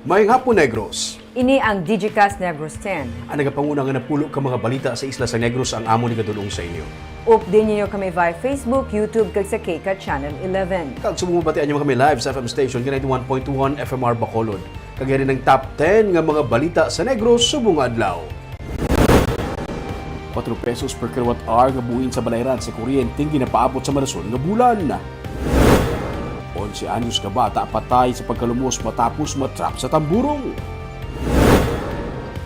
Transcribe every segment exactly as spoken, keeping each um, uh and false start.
Maayong hapon, Negros. Ini ang Digicast Negros ten. Ang nagapanguna nga napulo ka mga balita sa isla sa Negros ang amon igadul-ong sa inyo. Update ninyo kami via Facebook, YouTube, kag sa KCAT Channel eleven. Kag subong mabatian niyo kami live sa F M station nga ninety-one point one F M R Bacolod. Kag yari ang top ten nga mga balita sa Negros subong adlaw. Kwatro pesos per kilowatt hour nga buin sa balayran sa kuryente ang ginapaabot sa marason nga bulan. Onse anyos nga bata patay sa pagkalumos matapos matrap sa tamburong.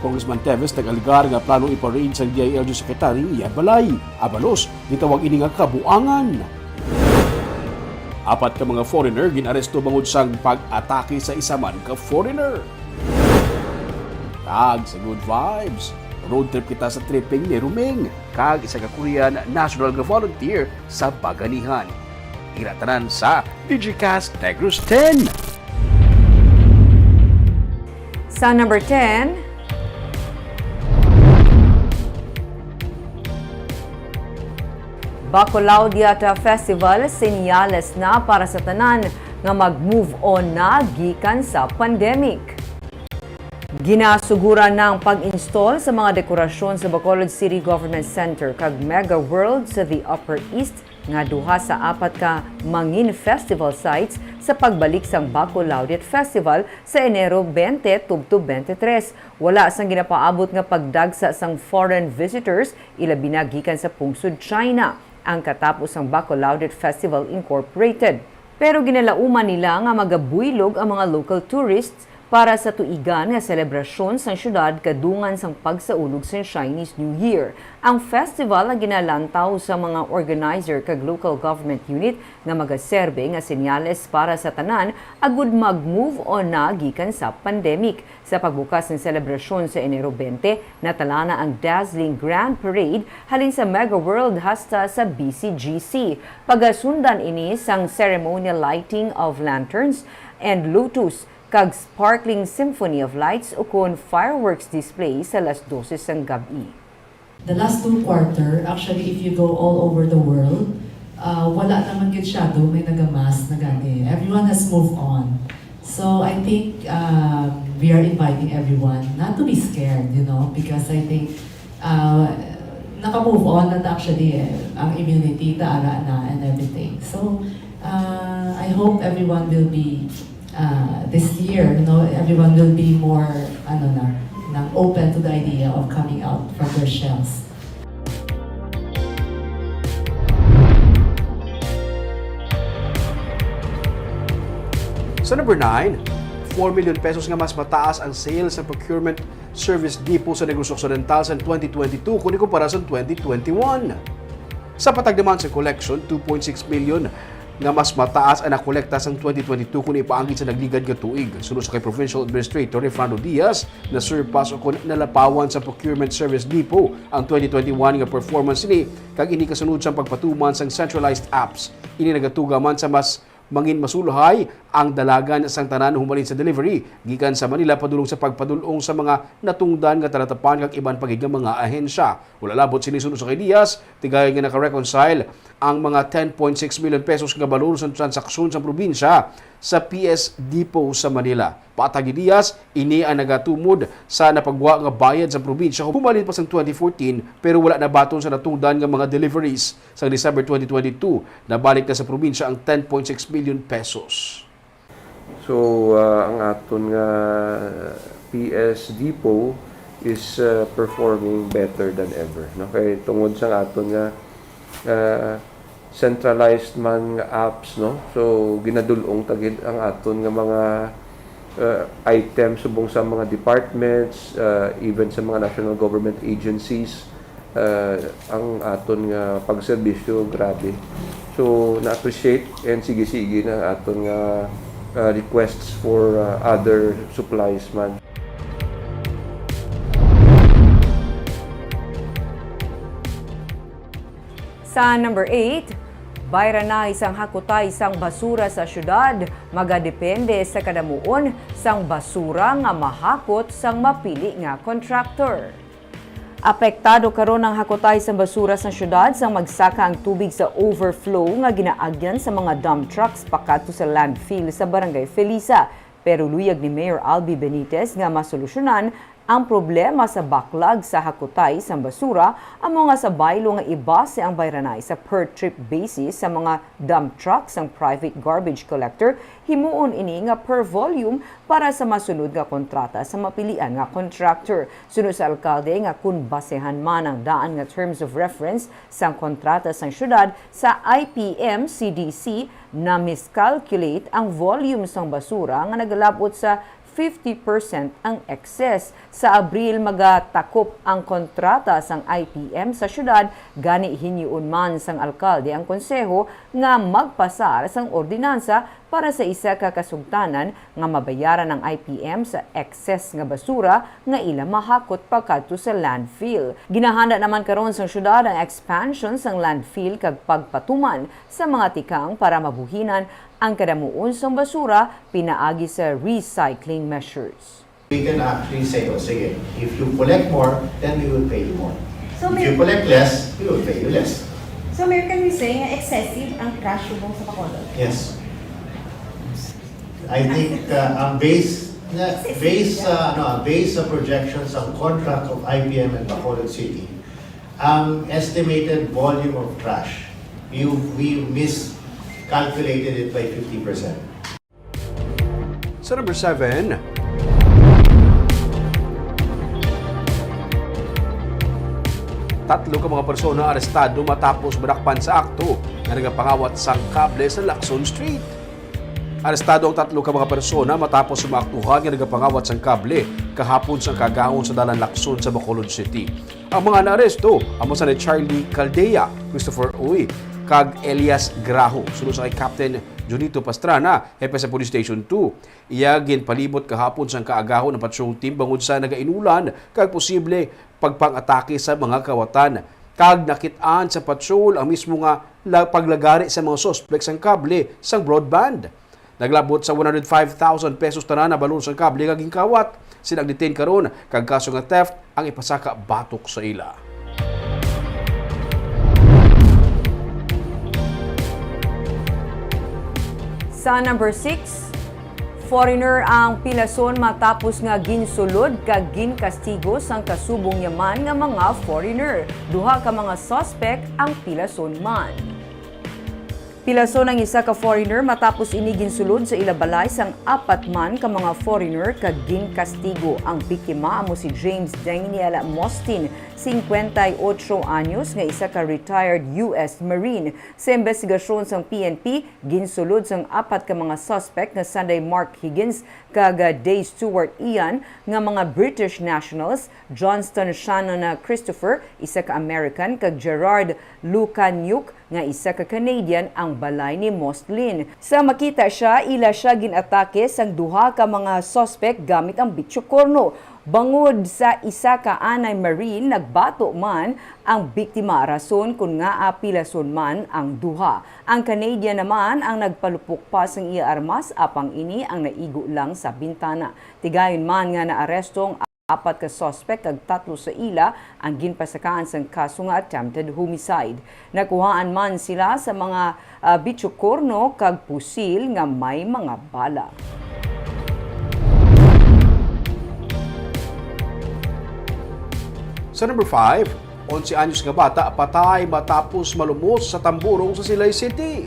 Congressman Teves nag-alegar nga plano ipa-raid sang D I L G secretary iya balay. Abalos, gitawag ini nga kabuangan. Apat ka mga foreigner gin-aresto bangod sang pag-atake sa isa man ka foreigner. Kag sa good vibes, road trip kita sa tripping ni Ruming, kag isa ka Korean national nga volunteer sa Paganihan. Ira tanan sa Digicast Negros ten. Sa number ten, Bacolaudiat Festival, senyales na para sa tanan nga mag-move on na gikan sa pandemic. Ginasuguran na ang pag-install sa mga dekorasyon sa Bacolod City Government Center kag Mega World sa The Upper East, nga duha sa apat ka mangin festival sites sa pagbalik sang Bacolaudiat Festival sa Enero twenty tubtob twenty-three. Wala sang ginapaabot nga pagdagsa sang foreign visitors, ilabi na gikan sa pungsod China, ang katapos sang Bacolaudiat Festival Incorporated. Pero ginalauman nila nga magabuylog ang mga local tourists para sa tuigan nga selebrasyon sang syudad kadungan sang pagsaulog sang Chinese New Year. Ang festival ang ginalantaw sa mga organizer kag local government unit nga magaserbe nga senyales para sa tanan agud mag-move on na gikan sa pandemic. Sa pagbukas sang selebrasyon sa Enero twenty, natala na ang dazzling Grand Parade halin sa Mega World hasta sa B C G C. Pagasundan ini sang ceremonial lighting of lanterns and lotus kag sparkling symphony of lights ukon fireworks display sa alas dose sang gab-i. The last two quarter, actually, if you go all over the world, uh, wala naman gyud siya do may nagamask na gani. Everyone has moved on. So I think um, we are inviting everyone not to be scared, you know, because I think uh, naka-move on na ta actually eh, ang immunity, taara na and everything. So uh, I hope everyone will be uh, this year, you know, everyone will be more, ano na, nang open to the idea of coming out from their shells. Sa number nine, four million pesos nga mas mataas ang sales sa procurement service depot sa Negros Occidental sa twenty twenty-two kun ikumpara sa twenty twenty-one. Sa patag naman sa collection, two point six million nga mas mataas ang nakolekta sang twenty twenty-two kun ipaanggid sa nagligad nga tuig. Suno sa kay Provincial Administrator Refrando Diaz, na-surpass o kon nalapawan sa Procurement Service Depot ang twenty twenty-one nga performance ni, kag ini kasunod sang pagpatuman sang centralized apps. Ini nagatuga man sa mas mangin masulhay ang dalagan sang tanan humalin sa delivery gikan sa Manila padulong sa pagpadul-ong sa mga natungdan nga talatapan kag iban pa gid nga mga ahensya. Wala labot sini suno sa kay Diaz, tigayon nga naka-reconcile ang mga ten point six million pesos nga balor sa transaksyon sa probinsya sa P S Depot sa Manila. Patag ni Diaz, ini ang nagatumod sa napagwa nga bayad sa probinsya humalin pa sang twenty fourteen, pero wala nabaton sa natungdan nga mga deliveries. Sang December twenty twenty-two, nabalik na sa probinsya ang ten point six million pesos. So, ah, ang aton nga P S Depot is ah, performing better than ever, no? Kay tungod sa aton nga ah, centralized man nga apps, no? So, ginadul-ong ta gid ang aton nga mga ah, items subong sa mga departments, ah, even sa mga national government agencies, ah, ang aton nga pagserbisyo grabe. So, na-appreciate and sige-sige na ang aton nga ah, requests for ah, other supplies man. Sa number eight, bayranay sang hakutay sang basura sa syudad magadepende sa kadamuon sang basura nga mahakot sang mapili nga contractor. Apektado karon ang hakutay sang basura sang syudad sang magsaka ang tubig sa overflow nga ginaagyan sa mga dump trucks pakadto sa landfill sa Barangay Felisa. Pero luyag ni Mayor Albi Benitez nga masolusyonan ang problema sa backlog sa hakutay sang basura, amo nga sa baylo nga ibase ang bayranay sa per trip basis sa mga dump truck sang private garbage collector, himuon ini nga per volume para sa masunod nga kontrata sa mapilian nga contractor. Suno sa alkalde nga kun basehan man ang daan nga terms of reference sang kontrata sang syudad sa I P M C D C, na-miscalculate ang volume sang basura nga nagalabot sa fifty percent ang excess. Sa Abril, magatakop ang kontrata sang I P M sa syudad, gani hinyion man sang alkalde ang konseho nga magpasar sang ordinansa para sa isa ka kasugtanan nga mabayaran ang I P M sa excess nga basura nga ila mahakot pakadto sa landfill. Ginahanda naman karon sang syudad ang expansion sang landfill kag pagpatuman sa mga tikang para mabuhinan ang kadamuon sang basura pinaagi sa recycling measures. We can actually say, "Oh, sige, if you collect more, then we will pay you more. So, If you Mayor, collect less, we will pay you less." So, Mayor, can we say nga excessive ang trash subong sa Bacolod? Yes. I think, uh, ang base, na, Excessive, base, yeah. uh, ano, base sa projections ang contract of I P M and Bacolod City, ang estimated volume of trash, we, we miscalculated it by fifty percent. Sa number seven, tatlo ka mga persona arestado matapos madakpan sa akto nga nagapangawat sang kable sa Lacson Street. Arestado ang tatlo ka mga persona matapos sa mga aktuhan nga nagapangawat sang kable kahapon sang kaagahon sa Dalan Lacson sa Bacolod City. Ang mga naaresto amo sina Charlie Caldea, Christopher Uy, kag Elias Graho, suno sa kay Captain Junito Pastrana, hepe sa Police Station two. Iya ginpalibot kahapon sang kaagahon ang patrol team bangod sa nagainulan kag posible pagpang-atake sa mga kawatan. Kag nakit-an sa patrol ang mismo nga la-, paglagari sa mga suspek sang kable sang broadband. Naglabot sa one hundred five thousand pesos tanan na balor sang kable nga ginkawat. Sila ang detain karon kag kaso nga theft ang ipasaka batok sa ila. Sa number six, foreigner ang pilason matapos nga ginsulod kag ginkastigo sang kasubong niya man nga mga foreigner. Duha ka mga suspek ang pilason man. Pilason ang isa ka foreigner matapos ini ginsulod sa ila balay sang apat man ka mga foreigner kag ginkastigo. Ang biktima amo si James Daniel Mostin, cincuenta y ocho anyos, nga isa ka retired U S Marine. Sa imbestigasyon sang P N P, ginsulod sang apat ka mga suspek nga sanday Mark Higgins kag, ah, Day Stewart Ian nga mga British nationals, Johnston Shannon, ah, Christopher, isa ka American, kag Gerard Lucaniuk nga isa ka Canadian ang balay ni Mostlin. Sa makita siya, ila siya gin-atake sang duha ka mga suspek gamit ang bitsukorno. Bangod sa isa ka anay Marine, nagbato man ang biktima rason kon ngaa pilason man ang duha. Ang Canadian naman ang nagpalupok pa sang iya armas, apang ini ang naigo lang sa bintana. Tigayon man nga naaresto ang apat ka suspek kag tatlo sa ila ang ginpasakaan sang kaso nga attempted homicide. Nakuhaan man sila sa mga, ah, bitsukorno kag pusil nga may mga bala. Sa number five, onse anyos nga bata patay matapos malumos sa tamburong sa Silay City.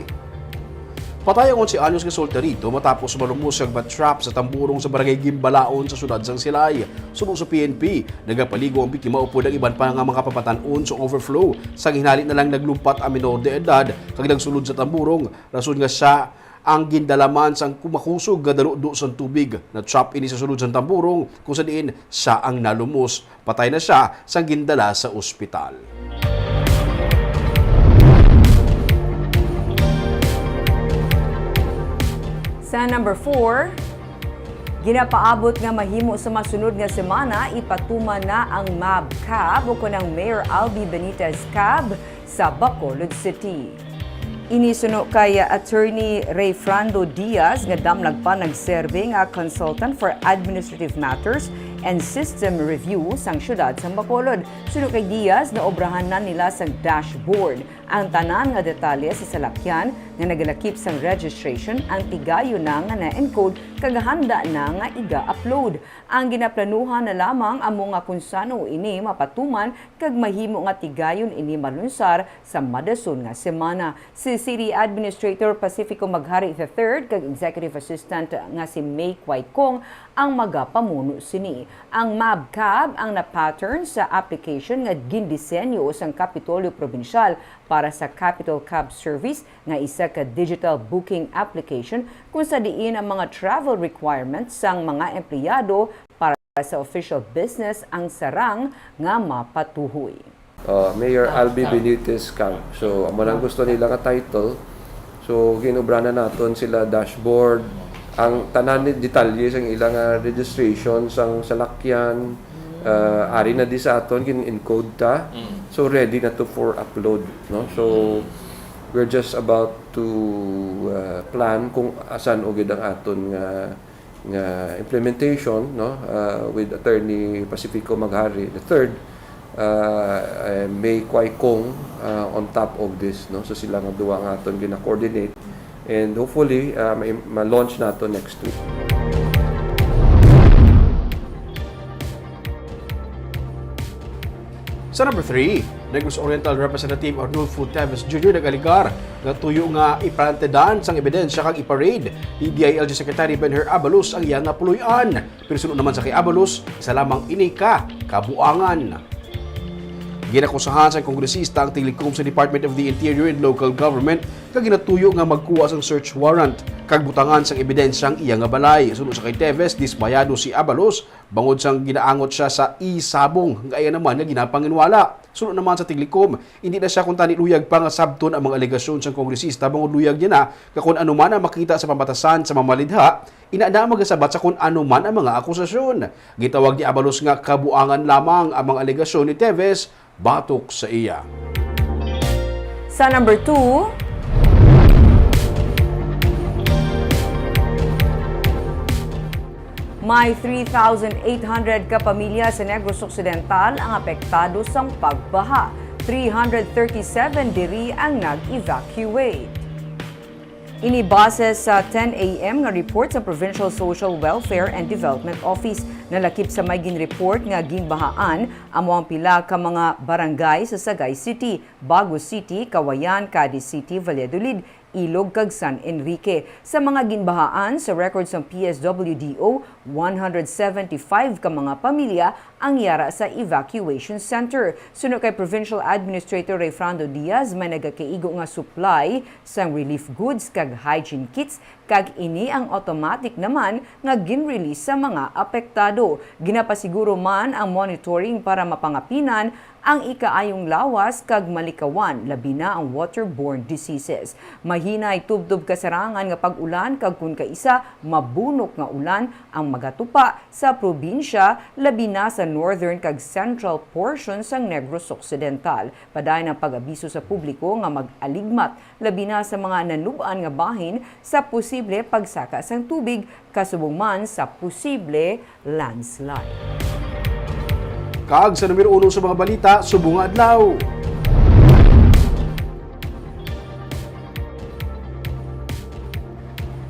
Patay ang onse anyos nga solterito matapos malumos kag ma-trap sa tamburong sa barangay Gimbalaon sa siyudad sang Silay. Suno sa P N P, nagapaligo ang biktima upod ang iban pa nga mga papatan-on sa overflow. Sa ginhali na lang naglumpat ang minor de edad kag nagsulod sa tamburong, rason nga sia ang gindala man sang kumakusog nga daludo sang tubig. Na-trap ini sa sulod sang tamburong, kung sa diin sia ang nalumos. Patay na sia sang gindala sa ospital. Sa number four, ginapaabot nga mahimo sa masunod nga semana, ipatuman na ang MAB Cab o kon ang Mayor Albi Benitez Cab sa Bacolod City. Ini suno kay Attorney Rayfrando Diaz nga damlag pa nagserbi nga Consultant for Administrative Matters and System Review sang siyudad sang Bacolod. Suno kay Diaz, naobrahan na nila sang dashboard ang tanan nga detalye sa salakyan nga nagalakip sang registration ang tigayon na nga na-encode kag handa na nga iga-upload. Ang ginaplanuhan na lamang amo nga kon san-o ini mapatuman kag mahimo nga tigayon ini malunsar sa madason nga semana. Si City Administrator Pacifico Maghari the third kag Executive Assistant nga si May Kwai Kong ang magapamuno sini. Ang MabCab ang na-pattern sa application nga gindisenyo sang Kapitolyo Probinsyal para sa Capital Cab Service nga isa ka digital booking application, kung sa diin ang mga travel requirements sang mga empleyado para sa official business ang sarang nga mapatuhoy. Uh, Mayor Albi Benitez Camp. So, amo lang gusto nila nga title. So, ginubra na naton sila dashboard. Ang tanan ni detalye sang ilang, ah, registration sang salakyan, ah, ari na di sa aton, gin-encode ta. So, ready na to for upload, no? So, we're just about to, ah, plan kung asan o gid ang aton nga, nga implementation, no? Ah, with Attorney Pacifico Maghari the third, ah, eh, May Kwai Kong, ah, on top of this, no? So, sila nga duwa nga aton gina-coordinate. And hopefully, ah, may, ma-launch nato next week. Sa number three, Negros Oriental Representative Arnulfo Teves Junior nag-alegar nga tuyo nga iplantedan sang ebidensya kag iparade ni D I L G Secretary Benhur Abalos ang iya nga puloy-an. Pero suno naman sa kay Abalos, isa lamang ini ka kabuangan. Ginakusahan sang kongresista ang tiglikom sa Department of the Interior and Local Government nga ginatuyo nga magkuha sang search warrant kag butangan sang ebidensya ang iya nga balay. Suno sa kay Teves, dismayado si Abalos bangod sang ginaangot sia sa isabong nga iya naman nga ginapanginwala. Suno naman sa tiglikom, hindi na sia kuntani luyag pa nga sabton ang mga alegasyon sang kongresista bangod luyag niya na nga kon ano man ang makita sa pamatasan sa mamalidha, ina na magasabat sa kon ano man ang mga akusasyon. Gitawag ni Abalos nga kabuangan lamang ang mga alegasyon ni Teves batok sa iya. Sa number two, may three thousand eight hundred ka pamilya sa Negros Occidental ang apektado sang pagbaha. Three hundred thirty-seven diri ang nag-evacuate. Ini base sa ten A M nga report sa Provincial Social Welfare and Development Office. Nalakip sa may ginreport nga ginbahaan amo ang pila ka mga barangay sa Sagay City, Bago City, Cauayan, Cadiz City, Valladolid, Ilog, kag San Enrique. Sa mga ginbahaan sa record sang P S W D O, one hundred seventy-five ka mga pamilya ang yara sa evacuation center. Suno kay Provincial Administrator Rayfrando Diaz, may nagakaigo nga supply sang relief goods kag hygiene kits, kag ini ang automatic naman nga gin-release sa mga apektado. Ginapasiguro man ang monitoring para mapangapinan ang ikaayong lawas kag malikawan, labi na ang waterborne diseases. Mahinay tubtob kasarangan nga pag-ulan kag kon kaisa mabunok nga ulan ang magatupa sa probinsya, labi na sa northern kag central portion sang Negros Occidental. Padayon ang pag-abiso sa publiko nga mag-aligmat, labi na sa mga nanub-an nga bahin sa posible pagsaka sang tubig, kasubong man sa posible landslide. Kag sa numero uno sa mga balita subong nga adlaw.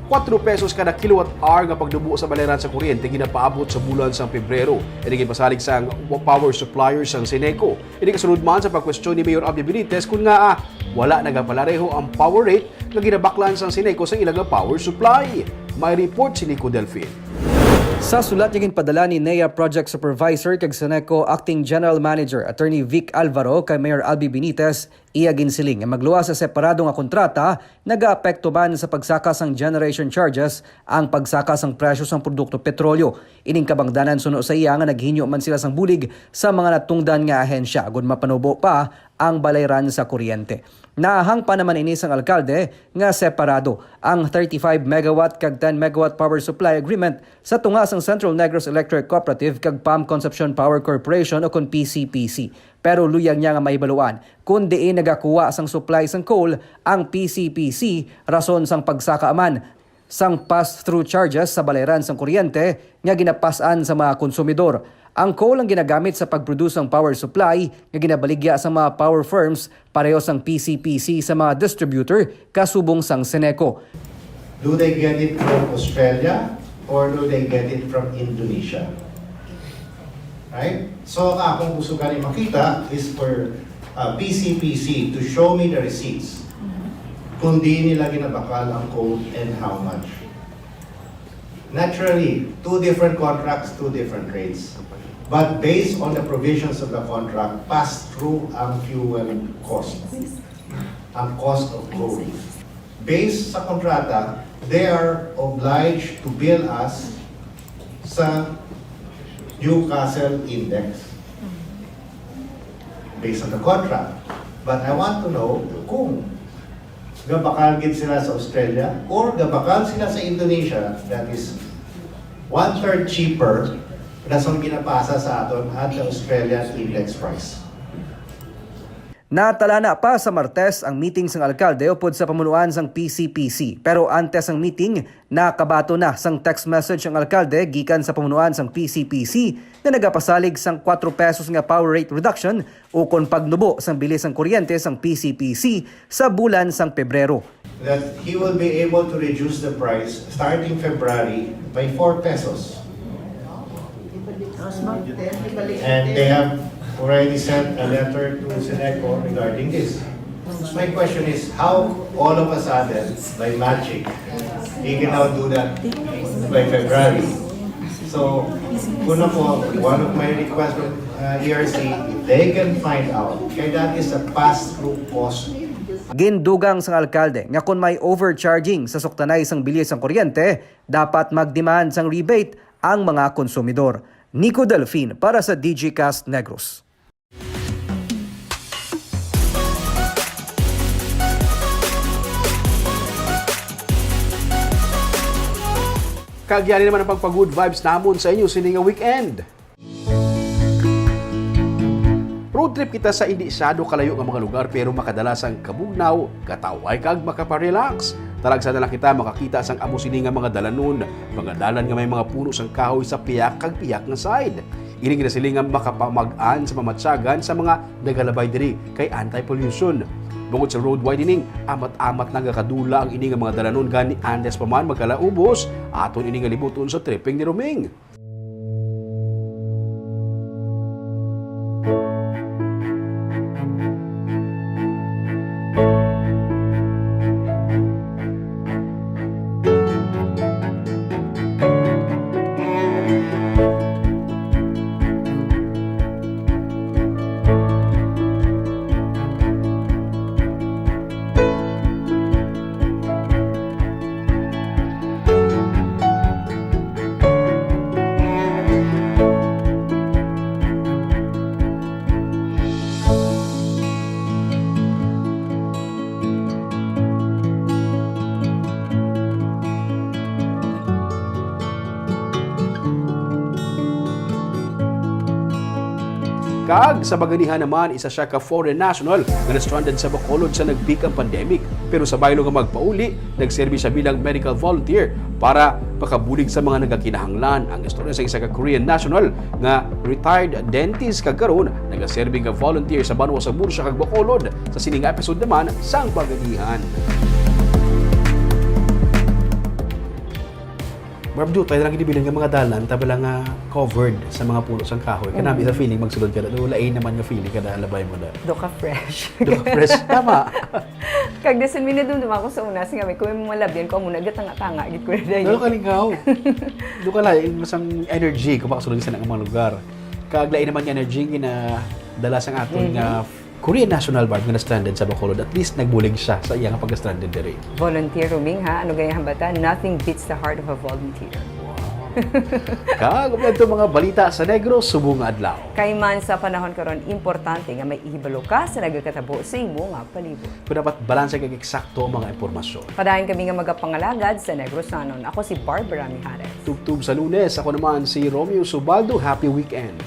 Kuwatro pesos kada kilowatt hour nga pagdubo sa balayran sa kuryente ginapaabot sa bulan sang Pebrero. Ini ginpasalig sang power supplier sang Ceneco. Ini kasunod man sa pagkwestiyon ni Mayor Abby Benitez kon ngaa wala nagapalareho ang power rate nga ginabaklan sang Ceneco sa ila nga power supply. May report si Nico Delfin. Sa sulat nga ginpadala ni NEA Project Supervisor kag Ceneco Acting General Manager Attorney Vic Alvaro kay Mayor Albi Benitez, iya ginsiling nga magluwas sa separado nga kontrata nagaapekto man sa pagsaka sang generation charges ang pagsaka sang presyo sang produkto petrolyo. Ining kabangdanan suno sa iya nga naghinyo man sila sang bulig sa mga natungdan nga ahensya agud mapanubo pa ang balayran sa kuryente. Naahang pa naman ini sang alkalde nga separado ang thirty-five megawatt kag ten megawatt power supply agreement sa tunga sang Central Negros Electric Cooperative kag Pam Concepcion Power Corporation o kon P C P C. Pero luyag niya nga mahibaluan kon diin nagakuha sang supply sang coal ang P C P C rason sang pagsaka man sang pass-through charges sa balayran sang kuryente nga ginapas-an sa mga konsumidor. Ang coal ang ginagamit sa pag-produce sang power supply nga ginabaligya sa mga power firms pareho sang P C P C sa mga distributor kasubong sang Ceneco. Do they get it from Australia or do they get it from Indonesia? Right? So, ang akong gusto gani makita is for uh, P C P C to show me the receipts kung di nila ginabakal ang coal and how much. Naturally, two different contracts, two different rates. But based on the provisions of the contract, pass through ang fuel cost, ang cost of coal. Based sa kontrata, they are obliged to bill us sa Newcastle Index based on the contract. But I want to know kung gabakal gid sila sa Australia or gabakal sila sa Indonesia, that is one-third cheaper na sang ginapasa sa aton at the Australian index price. Natalana pa sa Martes ang meeting sang alkalde upod sa pamunuan sang P C P C. Pero antes ang meeting, nakabaton na sang text message ang alkalde gikan sa pamunuan sang P C P C nga nagapasalig sang kwatro pesos nga power rate reduction ukon pagnubo sang bili sang kuryente sang P C P C sa bulan sang Pebrero. That he will be able to reduce the price starting February by four pesos. And they have already sent a letter to Ceneco regarding this. My question is, how all of a sudden, by magic, he can now do that by February? So, kung ako, one of my requests from uh, E R C, they can find out. Kaya that is a pass-through cost. Gindugang sang alkalde nga kon may overcharging sa suktanay sang bili sang kuryente, dapat mag-demand sang rebate ang mga konsumidor. Nico Delfin para sa Digicast Negros. Kag yani naman ang pagpa-good vibes namon sa inyo sini nga weekend. Road trip kita sa indi sado kalayo nga mga lugar, pero makadala sang kabugnaw, kataway kag makaparelax. Talagsa na lang kita makakita sang amo sini nga mga dalanon, mga dalan nga may mga puno sang kahoy sa pihak kag pihak nga side. Ini ginasiling nga makapamag-an sa mamatyagan sa mga nagalabay diri kay anti-pollution. Bungod sa road widening, amat-amat nagakadula ang ini nga mga dalanon, gani antes pa man magkalaubos, aton ini nga libuton sa tripping ni Roming. Kag sa baganihan naman, isa siya ka foreign national nga na-stranded sa Bacolod sa nag-peak ang pandemic. Pero sa baylo nga magpauli, nagserbi siya bilang medical volunteer para makabulig sa mga nagakinahanglan. Ang istorya sa isa ka Korean national nga retired dentist kag karon nagaserbi nga volunteer sa banwa sa Murcia kag Bacolod. Sa sini nga episode naman sang Baganihan. Murag dutay lang ginibilin nga mga dalan, tabala nga covered sa mga puno sang kahoy. Kanami sa feeling magsulod ka na, lain naman nga feeling kada labay mo na. Do ka fresh. Do ka fresh. Tama. Kag dason minadumdum ako sa una, nga may kung may mga labyan ko, amo na gatanga-tanga gid ko na dayon. Lalo ka lingaw. Do ka lain, masang energy kung makasulod sa mga lugar. Kag lain naman nga energy nga ginadala sang aton nga Korean National Guard nga na-stranded sa Bacolod, at least nagbulig siya sa iya nga pagka-stranded diri. Volunteer Roming, ha? Ano gaya hambatan? Nothing beats the heart of a volunteer. Kag amo adto mga balita sa Negros subong nga adlaw. Kay man sa panahon karon, importante nga may ihibalo ka sa nagakatabo sa imo nga palibot. Kung dapat balanse kag eksakto ang mga impormasyon. Padayon kami nga magapangalagad sa Negrosanon. Ako si Barbara Mijares. Tubtob sa Lunes, ako naman si Romeo Subaldo. Happy weekend.